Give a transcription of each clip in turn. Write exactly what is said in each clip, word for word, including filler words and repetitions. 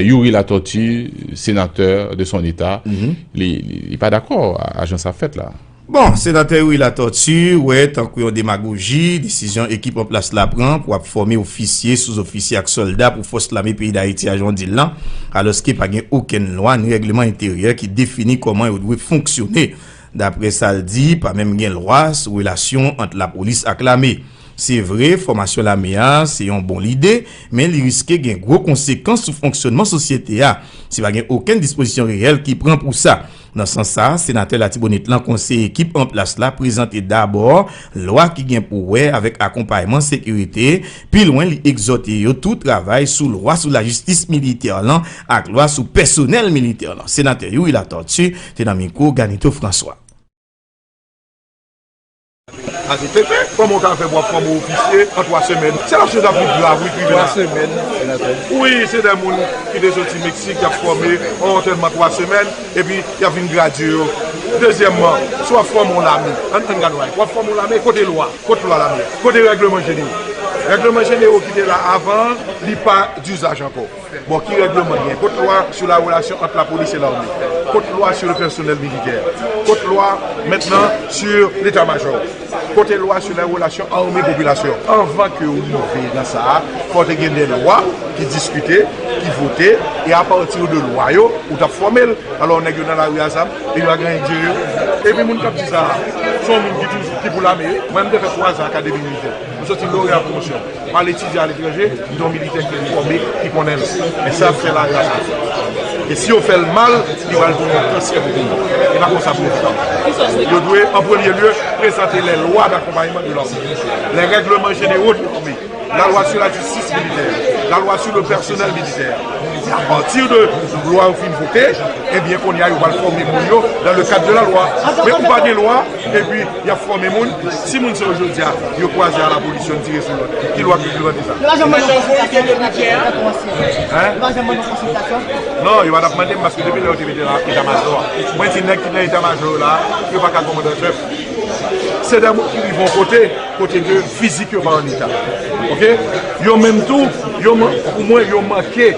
Youri Latortue, sénateur de son état, li, li, li pa dakò a, a jan sa fèt la. Bon, senatè Youri Latortue wè tankou yon demagoji desizyon ekip an plas la pran pou ap fòme ofisye, souzofisye ak sòlda pou fòs lame peyi Dayiti a, jan w di l lan, alòske pa gen okenn lwa ni règleman enteryè ki defini kòman yo dwe fonksyone. Daprè sa l di, pa menm gen lwa sou relasyon ant lapolis ak lame. Se vre, fòmasyon lame a se yon bon lide, men li riske gen gwo konsekans sou fonksyònman sosyete a si pa gen okenn dispozisyon reyèl ki pran pou sa. Nan sans sa, senatè Latibonit lan konseye ekip an plas la prezante dabò lwa ki gen pou wè avèk akonpayman sekirite. Pi lwen, li egzòte yo tou travay sou lwa sou lajistis militè lan ak lwa sou pèsonèl militè lan. Senatè Youri Latortue te nan mikwo Ganito François. Ajoute ke, kòman w ka fè pou w ap fòme ofisye an twa semèn? C'est la chose la plus grave, wi, tribinal. Twa semèn, senatè. Wi, se de moun ki te soti Meksik, y ap fòme an antènman twa semèn, epi y ap vin gradye yo. Dezyèmman, si w ap fòme yon lame, ann, ann gade w ap fòme yon lame, kote lwa? Kot lwa lame? Kote règleman jenero? Règleman jenero ki te la avan, li pa dizaj ankò. Bon, ki règleman gen? Kot lwa sur la relation entre la police et l'armée? Kot lwa sur le personnel militaire? Kot lwa maintenant sur l'état-major? Kote lwa sur les relations armée-population? Anvan ke w rive nan sa a, fò te gen de lwa ki diskite, ki vote, e apati de lwa yo, ou t ap fòme l. Alò, nèg yo nan lari a zam, e yo a gen dye yo. Epi moun k ap di sa a, se yon moun ki toujou, ki pou lame, wi. Mwen, m te fè twa zan akademi militè. M soti loreya pwomosyon. M al etidye aletranje, m te yon militè ki fòme, ki konnen l. Men sa y ap fè la, y ap fè. E si yo fè l mal, li pral tounen yon kansè pou peyi. E pa konsa pou yo fè. Yo dwe, an premye lye, prezante les lois d'accompagnement de l'armée, les règlements généraux de l'armée, la loi sur la justice militaire, la loi sur le personnel militaire. E apati de lwa yo fin vote, ebyen, kounye a, yo pral fòme moun yo dans le cadre de la loi. Men ou pa gen lwa, epi y ap fòme moun. Si moun sa yo jodi a, yo kwaze a lapolis, yo tire sou lòt. Ki lwa ki reprezante sa? Yo pa janm mande yon konsiltasyon? Hein? Yo pa janm mande yon konsiltasyon? Non, yo pa t ap mande m paske depi lè yo te mete nan eta majò a. Mwen di nèg ki nan eta majò yo la, yo pa ka kòmandan chèf. Se de moun ki rive yon kote, kote ke fizik yo pa an eta. Oke? Yo menm tou, yo man-, pou mwen, yo manke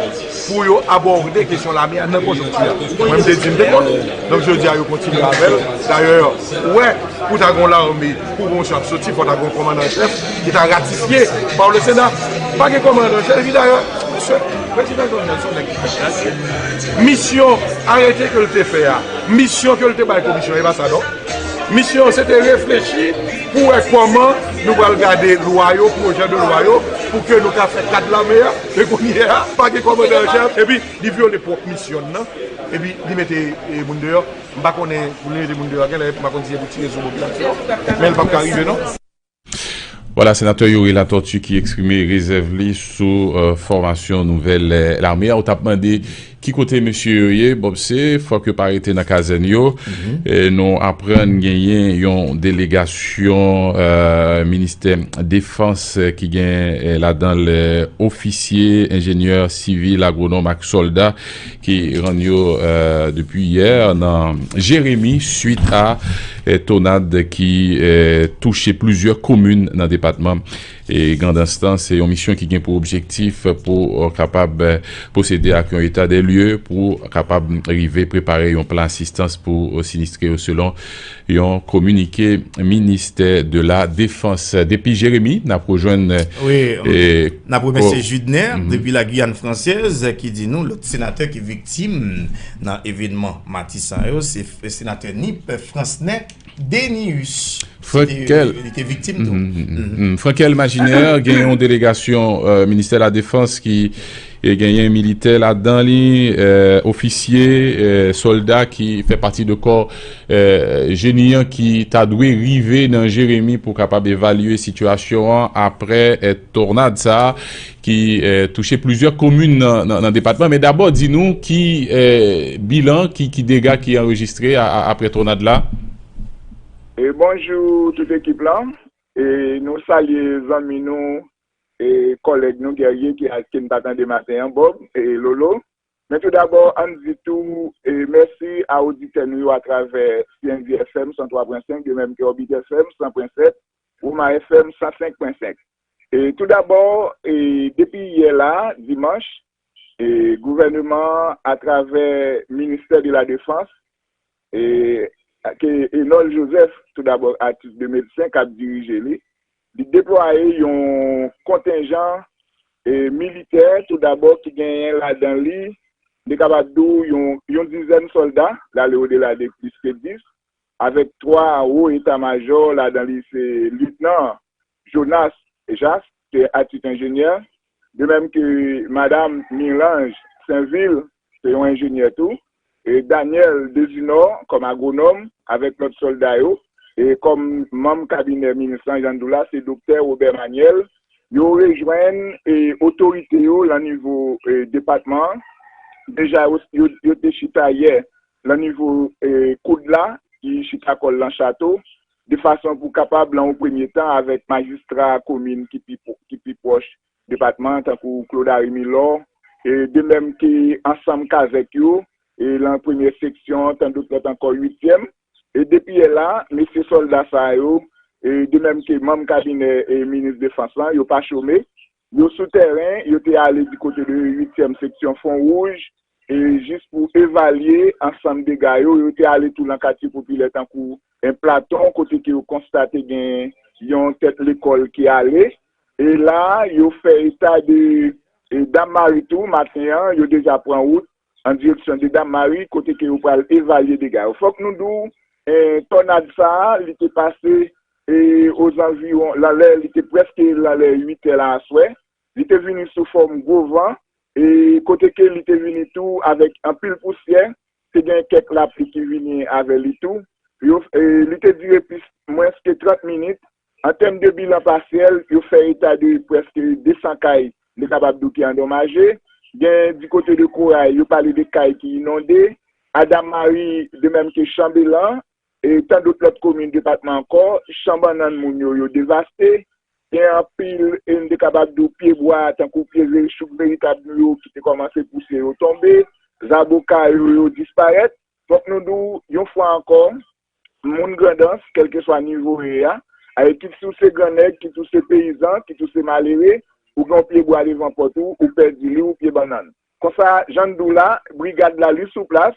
pou yo abòde kesyon lame a nan konjonkti a. Mwen, m te di m te kont. Donk, jodi a, yo kontinye avè l. Dayè, ou wè, pou ta gen yon lame, pou pwomosyon ap soti, fò ta gen yon kòmandan an chèf ki ta ratifye pa le Sena. Pa gen kòmandan an chèf, epi dayè, mesye, prezidan Jovenel, se yon nèg ki fè kras. Misyon, arete ke l te fè a, misyon ke l te bay komisyon, e pa sa, non? Misyon an, se te reflechi pou wè kòman nou pral gade lwa yo, pwojè de lwa yo, pou ke nou ka fè kad lame a. E kounye a, pa gen kòmandan an chèf, epi li vyole pwòp misyon l nan, epi li mete, e, moun deyò. M pa konnen pou li mete moun deyò, genlè m pa konn si se pou tire sou popilasyon, men l p ap ka rive, non. Vwala, senatè Youri Latortue ki eksprime rezèv li sou, e, fòmasyon nouvèl, e, lame a. Ou t ap mande ki kote mesye yo ye. Bon, se fòk yo pa rete nan kazèn yo. E, nou aprann genyen yon delegasyon, e, ministè defans, e, ki gen, e, ladan l, e, ofisye, enjenyè sivil, agwonòm ak sòlda ki rann yo, e, depi yè nan Jeremi swit a, e, tonad ki, e, touche plizyè komin nan depatman, e, Grandans lan. Se yon misyon ki gen pou objektif pou, e, kapab, e, pwosede ak yon eta de lye pou kapab rive prepare yon plan asistans pou, e, sinistre yo selon yon kominike ministè de la defans. Depi Jeremi, n ap rejwenn, wi, e, n ap remèsye Judner depi la Guyane Française ki di nou lòt senatè ki viktim nan evènman Matisan yo, se f-, senatè Nip, Fransnè Denius. Frankel, li te viktim tou. Frankel Maginer, gen yon delegasyon, e, ministè la defans ki, e, genyen militè ladan li, e, ofisye, e, sòlda ki fè pati de kò, e, jeni an ki ta dwe rive nan Jeremi pou kapab evalye sitiyasyon an apre, e, tònad sa a ki, e, touche plizyè komin nan, nan, nan depatman. Men dabò, di nou ki, e, bilan, ki, ki dega ki anrejistre a, a, apre tònad la? E bonjou tout ekip la. E nou salye zanmi nou, e kòlèg nou, Guerrier, ki, ke n pa tande maten an, Bob, e Lolo. Men tou dabò, ann di tou, e mèsi a oditè nou yo atravè C N V F M san twa pwen senk, de menm ke Orbit F M san pwen sèt, Roma F M san senk pwen senk. E tou dabò, e depi yè la, dimanch, e gouvèneman an, atravè Ministè de la Défense, e, ke Enol Joseph, toudabò, a tit de medsen, k ap dirije li, li deplwaye yon kontenjan, e, militè, toudabò, ki genyen ladan li, m te kapab di w, yon, yon dizèn sòlda, l ale odela de plis ke dis, avèk twa wo eta majò, ladan li se Lyetnan Jonas Jas, ki se a tit enjenyè, de menm ke Madam Milange Sainvil, se yon enjenyè tou, e Daniel Desinor kòm agwonòm, avèk lòt sòlda yo, e kòm manm kabinè minis lan, jan n di w la, se Doktè Robert Manuel, yo rejwenn, e, otorite yo lan nivo, e, depatman an. Deja, yo, yo, yo te chita yè lan nivo, e, koud la, ki chita kò l lan Chato, de fason pou kapab, lan yon premye tan, avèk majistra komin ki pi, ki pi pwòch depatman an, tankou Claude Harry Milor, e de menm ke ansanm kazèk yo, e lan premyè seksyon, tandot lòt ankò uityèm. E depi yè la, mesye sòlda sa yo, e de menm ke manm kabinè e minis defans lan, yo pa chome. Yo sou tèren, yo te ale di kote de uityèm seksyon Fon Wouj, e jis pou evalye ansanm dega yo, yo te ale tou lan katye popilè tankou en Platon, kote ke yo konstate gen yon tèt lekòl ki ale. E la, yo fè eta de, e, Dam Mari tou, maten an, yo deja pran wout an direksyon de Dam Mari, kote ke yo pral evalye dega yo. Fòk nou di w, e, tònad sa a, li te pase, e, ozanviwon, lanlè, li te prèske lanlè uit è lan aswè. Li te vini sou fòm gwo van, e, kote ke li te vini tou avèk anpil pousyè, te gen kèk lapli ki vini avè li tou. Yo, e, li te dire plis, mwens ke trant minit. An tèm de bilan pasyèl, yo fè eta de prèske de san kay, li kapab di w, ki andomaje. Gen di kote de Koray, yo pale de kay ki inonde. A Dam Mari, de menm ke Chanbelan, e tandot lòt komin depatman ankò, chan bannann moun yo, yo devaste. Gen anpil, e m te kapab di w, pye bwa, tankou pye ve-, chouk veritab nou yo ki te kòmanse pouse, yo tonbe. Zaboka yo, yo disparèt. Fòk nou di w, yon fwa ankò, moun Grandans, kèlkeswa nivo w ye a, e kit si w se grannèg, kit ou se peyizan, kit ou se malere, ou gen yon pye bwa devan pòt ou, ou pèdi li, ou pye bannann. Konsa, jan n di w la, brigad la, li sou plas,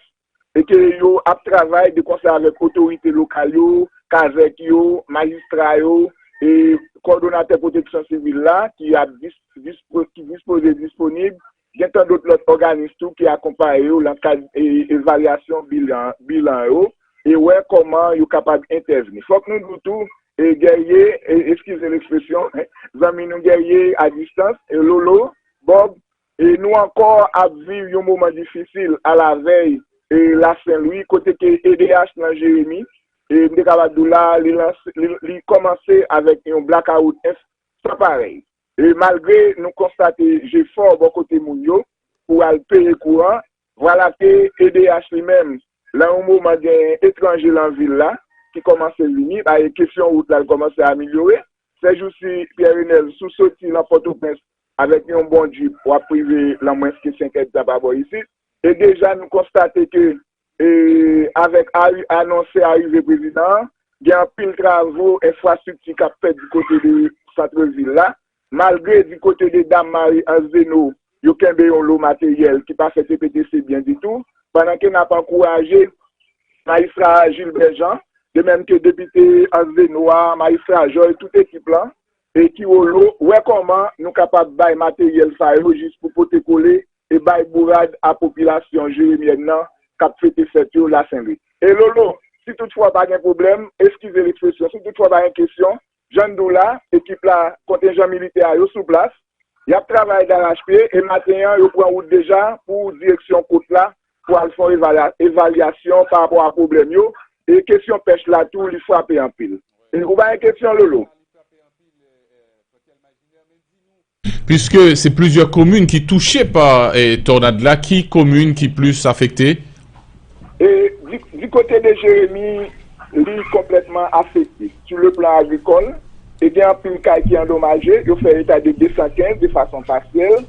e ke yo ap travay de konsè avèk otorite lokal yo, kazèk yo, majistra yo, e kòdonatè pwoteksyon sivil la, ki ap dis-, dispo-, ki dispoze disponib, gen tandot lòt òganis tou ki akonpaye yo lan kad, e, evalyasyon bilan, bilan yo, e wè kòman yo kapab entèvni. Fòk nou di w tou, e, Guerrier, e, eskize lekspresyon, zanmi nou Guerrier a distans, e Lolo, Bob, e nou ankò ap viv yon moman difisil alavèy, e, Lasenlwi, kote ke E D H nan Jeremi, e, m te kapab di w la, li lanse, li, li kòmanse avèk yon blakawout ins-, san parèy. E malgre nou konstate jefò bò kote moun yo pou al peye kouran, vwala ke E D H li menm, lan yon moman gen etranje lan vil la ki kòmanse vini, ba e kesyon wout la, l kòmanse amelyore. Sèjousi, Pierre Renel, si w soti lan Pòtoprens avèk yon bon djip, w ap rive lan mwens ke senk èdtan pa bò isit. E deja nou konstate ke, e, avèk ari-, anonse arive prezidan an, gen anpil travo enfrastrikti k ap fèt di kote de santrevil la. Malgre di kote de Dam Mari Anzeno, yo kenbe yon lo materyèl ki pa fè T P T C byen ditou, pandan ke n ap ankouraje majistra Gilbert Jean, de menm ke depite Anzeno a, majistra Joy, tout ekip lan, e ki wolo, wè kòman nou kapab bay materyèl sa yo jis pou pote kole e bay bourad a popilasyon jeremyèn nan k ap fete fèt yo Lasenlwi. E Lolo, si toutfwa pa gen pwoblèm, eskize lekspresyon, si toutfwa pa gen kesyon, jan n di w la, ekip la, kontenjan militè a yo sou plas, y ap travay darachpye, e maten an, yo pran wout deja pou direksyon kot la, pou al fè yon evalya-, evalyasyon pa rapò a pwoblèm yo, e kesyon pèch la tou, li frape anpil. E ou pa gen kesyon, Lolo? Puiske se plizyè komin ki touche pa eh, tònad la, ki komin ki plis afekte? E di, di kote de Jeremi, li konplètman afekte. Sou le plan agrikòl, e gen anpil kay ki andomaje, yo fè eta de de san kenz de fason pasyèl.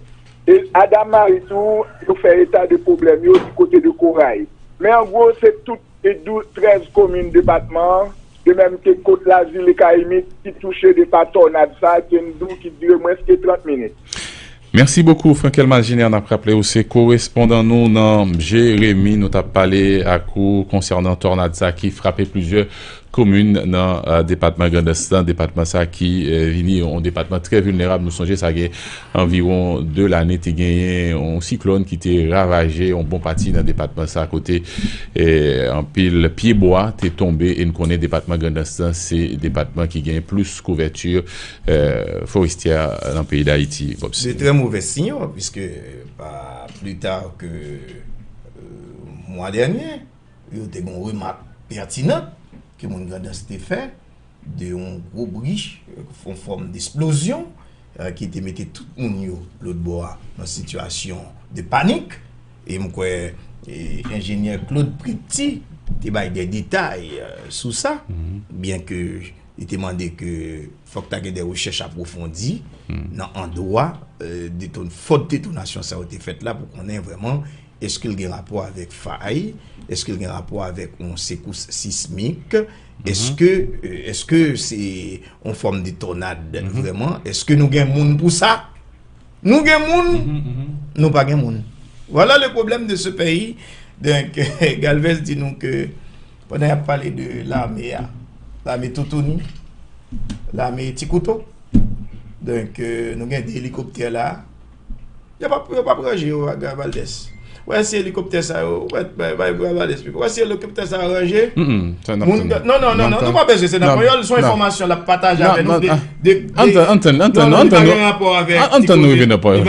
E a Dam Mari tou, yo fè eta de pwoblèm yo di kote de Koray. Men an gwo, se tout e dou-, trèz komin depatman an, de menm ke Kot Lazil e Kayimit ki touche de pa tònad sa a, ke n di w ki dire mwens ke trant minit. Mèsi bokou, Frankel Malgener. N ap raple ou se korespondan nou nan Jeremi. Nou t ap pale ak ou konsènan tònad sa ki frape plizyè komin nan uh, depatman Grandans lan, depatman sa ki uh, vini yon depatman trè vilnerab. Nou sonje sa gen anviwon de lane te genyen yon siklòn ki te ravaje yon bon pati nan depatman sa kote eh, anpil pyebwa te tonbe e n konnen depatman Grandans lan se depatman ki gen plis kouvèti eh, forestyè nan peyi Dayiti. Bob. Se trè movè siy, piske pa pli ta ke euh, mwa dènye, yo te gen yon remak pètinan ke moun Grandans te fè de yon gwo bri, yon fòm desplozyon euh, ki te mete tout moun yo lòt bò a nan sitiyasyon de panik. E m kwè e, enjenyè Claude Prepti te bay de detay euh, sou sa, byen ke li te mande ke fòk ta gen de rechèch apwofondi nan andwa euh, deton, fòt detonasyon sa yo te fèt la pou konnen vrèman èske l gen rapò avèk fay, èske l gen rapò avèk yon sekous sismik, èske euh, èske se yon fòm de tònad vrèman, èske nou gen moun pou sa? Nou gen moun, nou pa gen moun. Voilà le problème de ce pays. Donk Galvez di nou ke pandan y ap pale de lame a, lame toutouni, lame ti kouto, donk euh, nou gen de elikoptè la, yo p ap yo p ap ranje yo a Valdès. Wè si elikoptè sa yo, wè bay bay Valdès piko, wè si elikoptè sa yo ranje. Moun non non non non, nou pa bezwen se nan panyòl, se yon enfòmasyon l ap pataje avè nou de de de antann antann antann antann antann nou rive nan panyòl.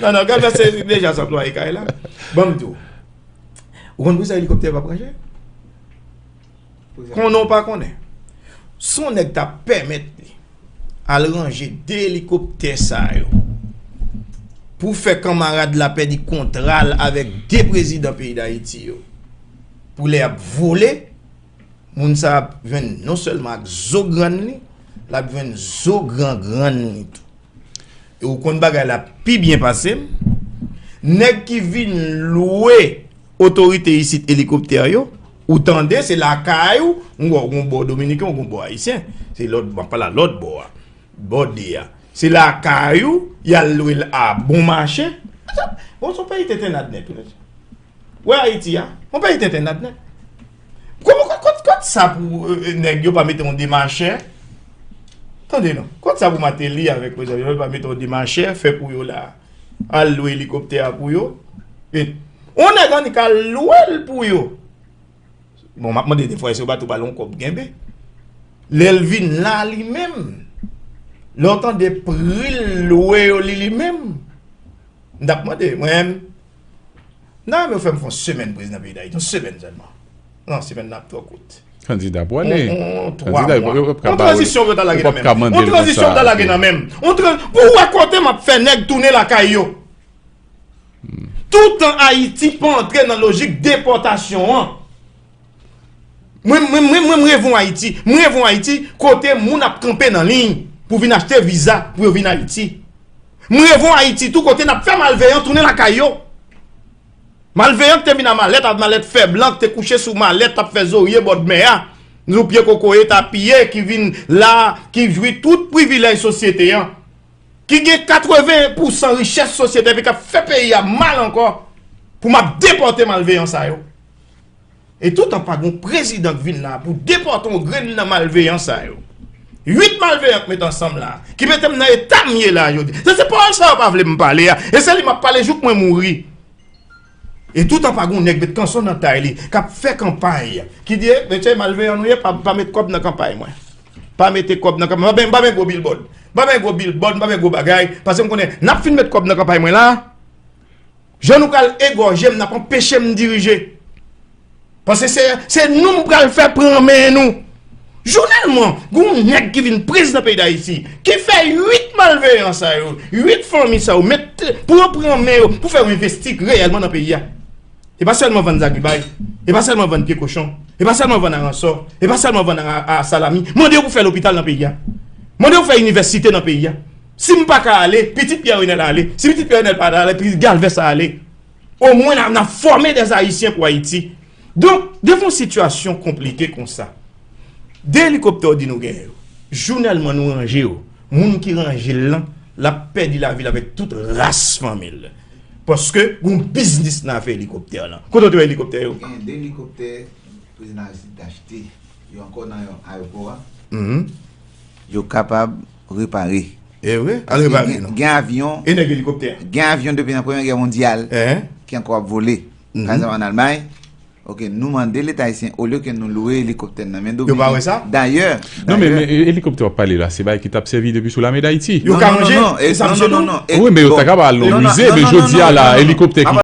Non non, gade se deja sa anplwaye kay la. Ban m di w, ou konn pou sa elikoptè p ap ranje? Konnen w pa konnen, si yon nèg ta pèmèt li al ranje de elikoptè sa yo pou fè kanmarad la pèdi kontra l avèk de prezidan peyi Dayiti yo, pou lè y ap vole, moun sa ap jwenn non sèlman ak zo grann li, l ap jwenn zo gran grann li tou. E ou konn bagay la pi byen pase m. Nèg ki vin lwe otorite isit elikoptè yo, ou tande se lakay ou, ou gon bò dominiken, ou gon bò ayisyen. Se lòt bò, pa la lòt bò a. Bò de a. Se lakay ou, y al lwe l a bon mache. Bon, se yon peyi tenten adnèt. Wè Ayiti a, yon peyi tenten adnèt. Kòman kot kot kot sa pou euh, nèg yo pa mete yon demachè? Tande non, kot sa pou Martelly avèk prezidan yo pa mete yon demachè fè pou yo la? Al lwe elikoptè a pou yo. E yon nèg annik al lwe l pou yo. Bon, m ap mande defwa èske yo pa tou ba l yon kòb kenbe? Lè l vin la li menm, lè w tande pri l lwe yo li li menm, m t ap mande mwen menm. Nan men w fè m fè yon semèn prezidan peyi Dayiti, yon semèn sèlman. Non, semèn nan ap twò kout. Kandida pou ale. Yon twa mwa. Yon tranzisyon pou yo ta lage nan men m. Yon tranzisyon pou ta lage nan men m. Pou w wè kote m ap fè nèg tounen lakay yo. Toutan Ayiti pa antre nan lojik depòtasyon an. Mwen mwen mwen mwen m reve yon Ayiti, m reve yon Ayiti kote moun ap kanpe nan liy pou vin achte viza pou yo vin Ayiti. M reve yon Ayiti tou kote n ap fè malveyan tounen lakay yo. Malveyan ki te vin a malèt, a malèt fè blan, ki te kouche sou malèt, t ap fè zorye bòdmè a, sou pye kokoye, tapiye, ki vin la, ki jwi tout privilèj sosyete an, ki gen katreven pousan richès sosyete, epi k ap fè peyi a mal ankò, pou m ap depòte malveyan sa yo. E toutan pa gen yon prezidan k vin la pou depòte yon grenn nan malveyan sa yo. Uit malveyan k met ansanm la, ki mete m nan eta m ye la jodi. Se, se pawòl sa yo pa vle m pale a. E se li m ap pale jouk mwen mouri. E toutan pa gen yon nèg met kanson nan tay li, k ap fè kanpay, ki di, "Eh, mesye, malveyan nou ye, pa, pa met kòb nan kanpay mwen. Pa mete kòb nan kanpay mwen. M pa ben, m pa ben gwo bilbòd. M pa ben gwo bilbòd, m pa ben gwo bagay. Paske m konnen, n ap fin met kòb nan kanpay mwen la, jan nou pral egòje m, n ap anpeche m dirije. Paske se, se nou m pral fè pran men nou." Jounèlman, gen yon nèg ki vin prezidan peyi Dayiti, ki fè uit malveyan sa yo, uit fanmi sa yo, met pou yo pran men yo, pou fè yo envesti reyèlman nan peyi a. E pa sèlman vann zagibay, e pa sèlman vann pye kochon, e pa sèlman vann aransò, e pa sèlman vann a, a salami. Mande yo pou fè lopital nan peyi a. Mande yo pou fè inivèsite nan peyi a. Si m pa ka ale, pitit Pierre Renel ale. Si pitit Pierre Renel pa ale, pitit Galvez ale. Omwen n a, n a fòme dè Ayisyen pou Ayiti. Donk, devan yon sitiyasyon konplike konsa, de elikoptè w di nou genyen yo, jounèlman nou ranje yo, moun ki ranje l lan, L ap pèdi lavi l avèk tout ras fanmi l. Paske gon biznis nan afè elikoptè lan. Kote w te wè elikoptè yo? Gen de elikoptè prezidan Aristide te achte. Yo ankò nan ayewopò a. Mhm. Yo kapab repare. E vre? Al repare non. Gen avyon. E nèg elikoptè? Gen avyon depi nan Premye Gè Mondyal Eh? Ki ankò ap vole. Pa egzanp, ann Almay, ok, nou mande Leta ayisyen, olye ke nou lwe elikoptè nan men Dominik. Yo pa wè sa? Dayè, Non, men, dayè, men elikoptè w ap pale la, se bagay ki t ap sèvi depi sou lame Dayiti. Yo Non, ka non, ranje? non, non, E sa, non, misye non, tou? non, e, Wi, men yo bon. ta kapab al Non, nan non, mize, non, men non, jodi a non, la, non, non. Elikoptè ki